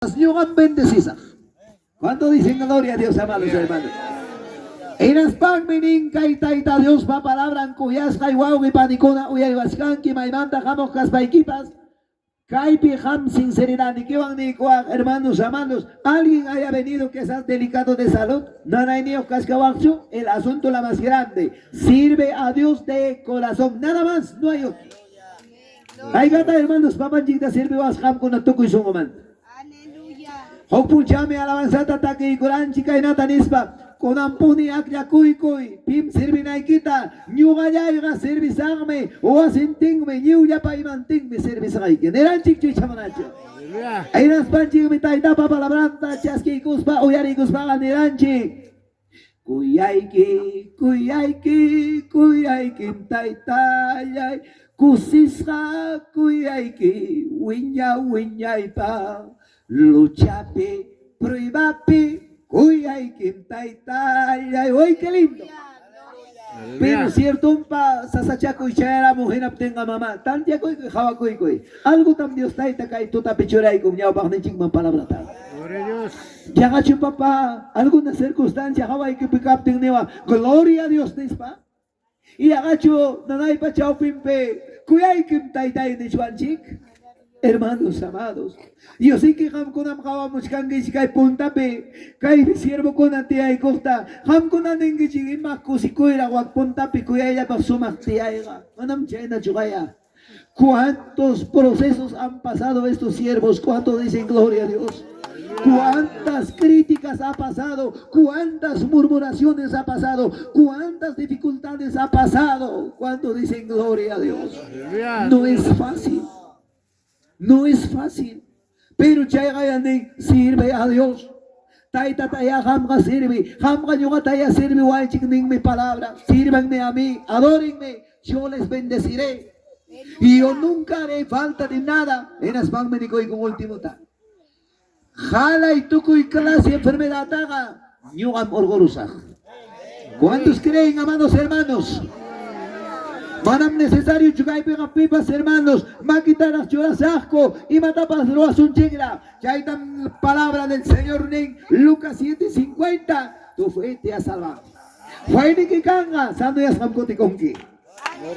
Ñuqam bendecisaq. ¿Cuánto dicen gloria a Dios, amados hermanos? Hinaspanmi nin kay Tayta Diospa palabran kuyasqay wawqi panikuna uyariwachkanki maymanta hamuq kaspaykipas kaypi qam sinceridadnikiwan niykuwaq, hermanos amados, alguien haya venido que seas delicado de salud, nanayniyuq kachkawaqchu? El asunto la más grande, sirve a Dios de corazón, nada más, no hay otro. Haykata, hermanos, papanchikta sirviwasqamkuna tukuy sunqumanta. Huk punchawmi alabanzata takiykuranchik kaynata nispa: Kunanpuni akllakuykuy pim sirvinaykita, ñuqallayqa servisaqmi, wasintinmi, lliwllapa imantinmi servisqayki. Niranchikchu icha manachu? Hinaspanchikmi Taytapa palabranta chaskiykuspa uyariykuspaqa niranchik: Kuyayki, kuyayki, kuyaykim Taytallay, kusisqa kuyayki wiña wiñaypaq, luchapi, pruebapi, kuyaykim Taytallay. ¡Uy, qué lindo! Pero ciertompa sasachakuy chayaramun hinaptinqa, mamá, tantiakuykuy, qawakuykuy. Algotam Dios Tayta kay tutapi churaykun ñawpaqninchikman palabrata. Gloria a Dios. Yaqachu, papá, alguna circunstancia hawaykipi kaptin niwa "Gloria a Dios" nispa? Yaqachu nanaypa chawpinpi "Kuyaykim Taytay" nichwanchik? Hermanos amados, Diosiki qamkunam qawamuchkankichik kay puntapi kay siervokuna tiyaykuqta. Qamkuna ninkichik: "Ima kusikuyraq wak puntapi kuyayllapaq sumaq tiyayqa." Manam chaynachu qaya. ¿Cuántos procesos han pasado estos siervos? ¿Cuántos dicen gloria a Dios? ¿Cuántas críticas ha pasado? ¿Cuántas murmuraciones ha pasado? ¿Cuántas dificultades ha pasado? ¿Cuántos dicen gloria a Dios? No es fácil. No es fácil. Pero chayqa sirve a Dios. Tayta taya qamqa sirvi, qamqa ñuqataya sirviwaychik ninmi palabra. Sírvanme a mí, adórenme, yo les bendeciré. Y yo nunca haré falta de nada. Hinaspanmi nikuyku último ta. Qalay tukuy clase enfermedadtaqa ñuqam hurqurusaq. ¿Cuántos creen, amados hermanos? Manam necesario kaypiqa pipas, hermanos, makitaraq churasaqku, imatapas ruwasunchikra. Chaytam palabra del Señor nin Lucas 7:50: "Tu fe te ha salvado". Feyniki kanqa, sanoyasqam kutikunki.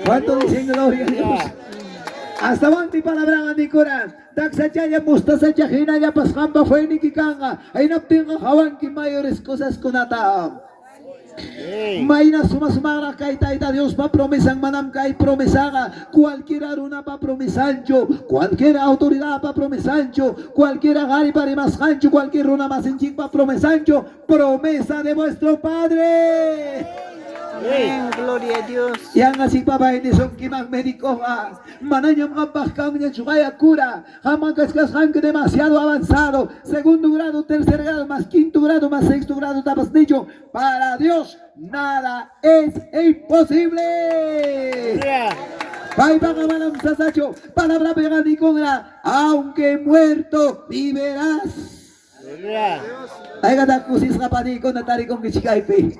¿Cuánto dicen gloria a Dios? Hasta mi palabra nikuran. Taksachalla mostazacha hinallapas qampa feyniki kanqa. Hinaptinqa qawanki mayores cosas kunata. Mayna suma sumaraq kay Tayta Diospa promesan. Manam kay promesaqa cualquiera runapa promesanchu, cualquier autoridadpa promesanchu, cualquiera qaripa rimasqanchu, cualquier runa masinchikpa promesanchu, promesa de vuestro Padre. Amén. Gloria a Dios. Yanqa papa bendisonkiman médicoqa, manañam qampaq kanñachu qaya cura, qamqa kachkasqanki demasiado avanzado, segundo grado, tercer grado, más quinto grado, más sexto grado tapas nicho. Para Dios nada es imposible. Paypaqa manam sasachu. Palabra peganikuna: "Aunque muerto, vivirás". Haykata kusisqa panikuna tarikunkichik kaypi.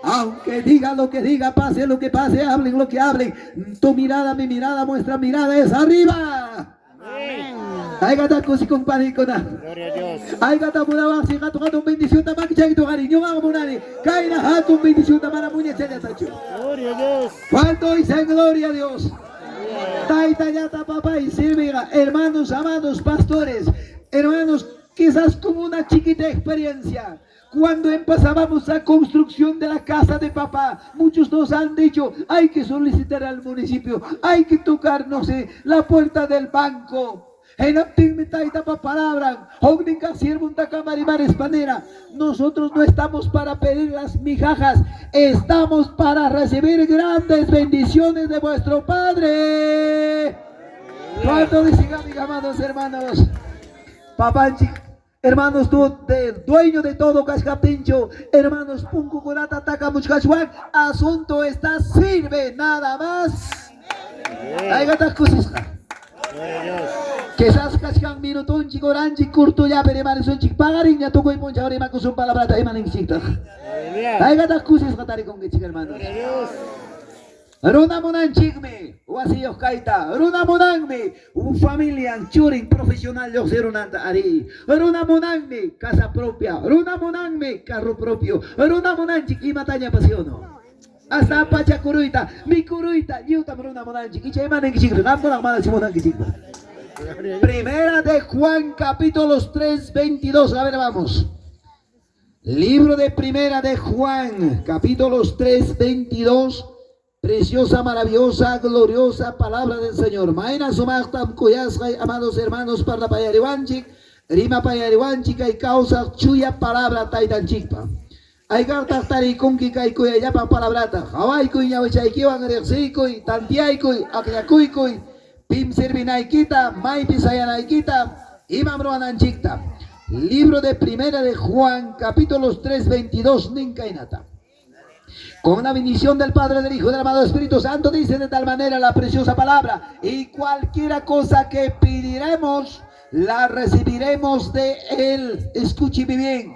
Aunque diga lo que diga, pase lo que pase, hablen lo que hablen, tu mirada, mi mirada, nuestra mirada es arriba. Amén. Haykata kusikun panikuna. Gloria a Dios. Haykata munawaqsi hatun hatun bendición makichaytu qari ñuqaqa munani kayna hatun bendición mana muñachallatachu. Gloria a Dios. ¿Cuánto dicen gloria a Dios? Tayta llata papá y sirviga, hermanos amados, pastores, hermanos, quizás con una chiquita experiencia. Cuando empezábamos la construcción de la casa de papá, muchos nos han dicho: "Hay que solicitar al municipio, hay que tocar, no sé, la puerta del banco". Hinaptinmi Taytapa palabra, huknin siervontakama rimarispa nira: "Nosotros no estamos para pedir las migajas, estamos para recibir grandes bendiciones de vuestro Padre". ¿Cuánto dicen, mis amados hermanos? Papanchik, hermanos, tú, de, dueño de todo, kachkaptinchu, hermanos, punkukunata takamuchkachwan, asunto está, sirve nada más. Haykataq kusisqa. Gloria a Dios. Quizás kachkan minutunchik, horanchik, kurtullapi rimarisunchik, paqarinña tukuy punchaw rimakusun palabrata imaninchiktaq. Aleluya. Haykataq kusisqa tarikunkichik, hermanos. Gloria a Dios. Runa munanchikmi wasiyuq kayta, runa munanmi familian churin profesional lluqsirunanta ari. Runa munanmi casa propia, runa munanmi carro propio, runa munanchik imatañapas, ¿sí o no? Hasta pachakuruyta, mikuruyta, lliwtam runa munanchik. Icha ima ninkichikri, qamkunaq manachu munankichikpas. Gloria a Dios. Primera de Juan capítulos 3, 22. A ver, vamos. Libro de Primera de Juan, capítulos 3, 22. Preciosa, maravillosa, gloriosa palabra del Señor. Mayna sumaqtam kuyasqay, amados hermanos, parlapayariwanchik, rimapayariwanchik, kay kawsaq chuya palabra taytanchikpa. Hayk'aqtaq tarikunki kay kuyayllapaq palabrata. Qhawaykuy ñawichaykiwan riqsiykuy, tantiyaykuy, akllakuykuy, pim servinaykita, maypi sayanaykita, imam ruwananchikta. Libro de Primera de Juan, capítulos 3, 22, nin kaynata. Con la bendición del Padre, del Hijo y del amado Espíritu Santo, dice de tal manera la preciosa palabra: y cualquiera cosa que pediremos, la recibiremos de Él. Escúcheme bien.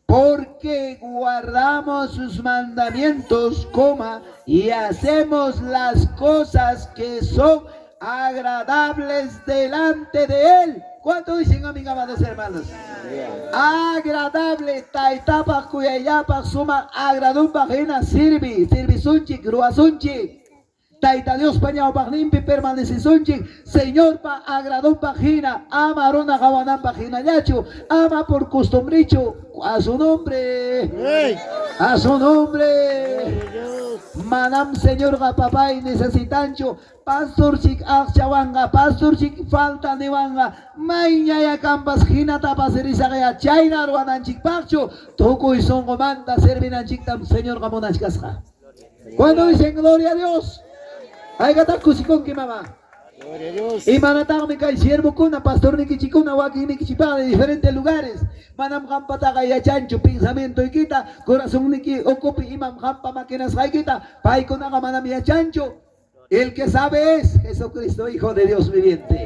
Porque guardamos sus mandamientos, coma, y hacemos las cosas que son agradables delante de Él. ¿Cuánto dicen amén, amados hermanos? Agradable, taytapaq kuyayllapaq sumaq agradunpaq hina sirvi, sirvisunchik, ruwasunchik. Tayta Diospa ñawpaqninpi permanecesunchik, Señorpa agradunpaq hina, ama runa qawananpaq hinallachu, ama por costumbrechu, a su nombre, ¡Ey! a su nombre. Gloria a Dios. Manam Señorqa papay necesitanchu pastorchik aqchawanqa, pastorchik falta niwanqa, mayñaya kampas hinatapas risaqya chayna ruwananchikpaqchu, tukuy sunqumanta servinanchiktam Señorqa munachkasqa. Cuando dicen gloria a Dios, haykataq kusikunki, mamá? Gloria a Dios. Imanataqmi kay siervokuna, pastornikichikuna, wakinnikichikpaqa de diferentes lugares. Manam qampataqa yachanchu pensamientoykita, corazonniki ukupi imam qampa maquinasqaykita, paykunaqa manam yachanchu. El que sabe es Jesucristo, Hijo de Dios viviente.